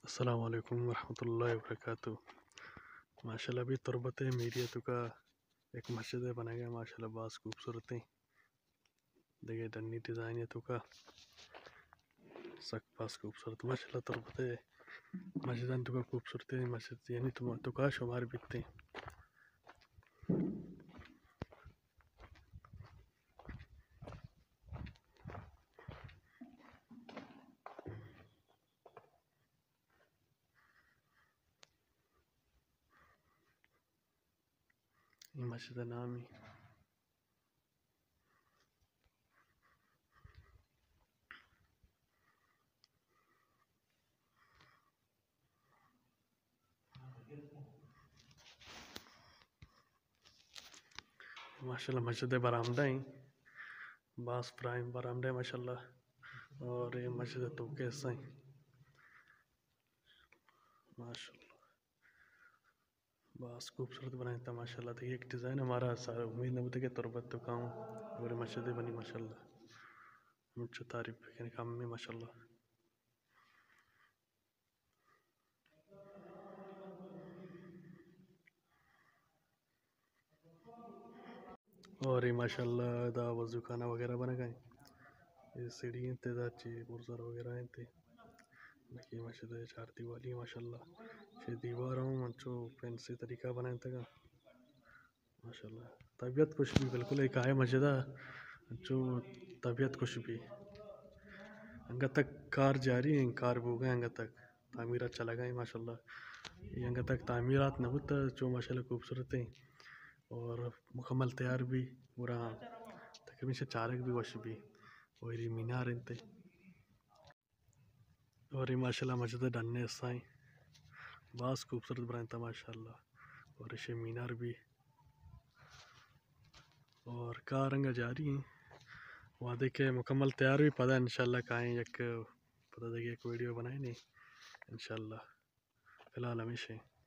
السلام علیکم ورحمۃ اللہ وبرکاتہ۔ ماشاءاللہ، ابھی تربت میری توکا یک مسجد بنگا، ماشاءاللہ باز خوبصورت ایں۔ دگہ ڈنی ڈیزائن توکا سک باز خوبصورت، ماشاءاللہ تربت مسجدان توکا خوبصورت ایں مسجد، یعنی تو توکا شمار بیت ایں۔ اے مسجد ءِ نام ایں۔ ماشاءاللہ مسجد ءِ برآمدہ ایں، باز پراہیں برآمدہ ایں ماشاءاللہ۔ اور اے مسجد ءِ توکے حصہ ایں ماشاءاللہ۔ باز خوبصورت بنائینتا ماشاءاللہ۔ دگہ یک ڈیزائن ہمارا سارا امید نہ بوتا کہ تربت توکا اوں، گڑا مسجد بنی ماشاءاللہ۔ ہمچو تعریف بکن کم ایں ماشاءاللہ۔ اور اے ماشاءاللہ دا وضو خانہ وغیرہ بنگا ایں۔ اے سیڑھی انت، دا چی برزر وغیرہ انت۔ باقی مسجد ءِ چار دیوالی ماشاءاللہ۔ چی دیوار ہم انچو فینسی طریقہ بنائینتگا۔ ماشاءاللہ طبیعت خوش بی، بالکل ایک آئے مسجد ءَ انچو طبیعت خوش بی۔ انگت تک کار جاری ایں، کار بوگا ایں، انگت تک تعمیرات چلگا ایں ماشاءاللہ۔ اے انگت تک تعمیرات نہ بوتا، چو ماشاءاللہ خوبصورت ایں اور مکمل تیار بی، گڑا تقریباً چارگ بی وش بی۔ اور اے مینار انت۔ اور اے ماشاءاللہ مسجد ءِ ڈن ءِ حصہ ایں، باز خوبصورت بنائینتا ماشاءاللہ۔ اور ایشی مینار بی اور کار انگا جاری ایں، وہدے کہ مکمل تیار بی پدا انشاءاللہ کائیں یک، پدا دگہ یک ویڈیو بنائیں انشاءاللہ۔ فی الحال ہمیش ایں۔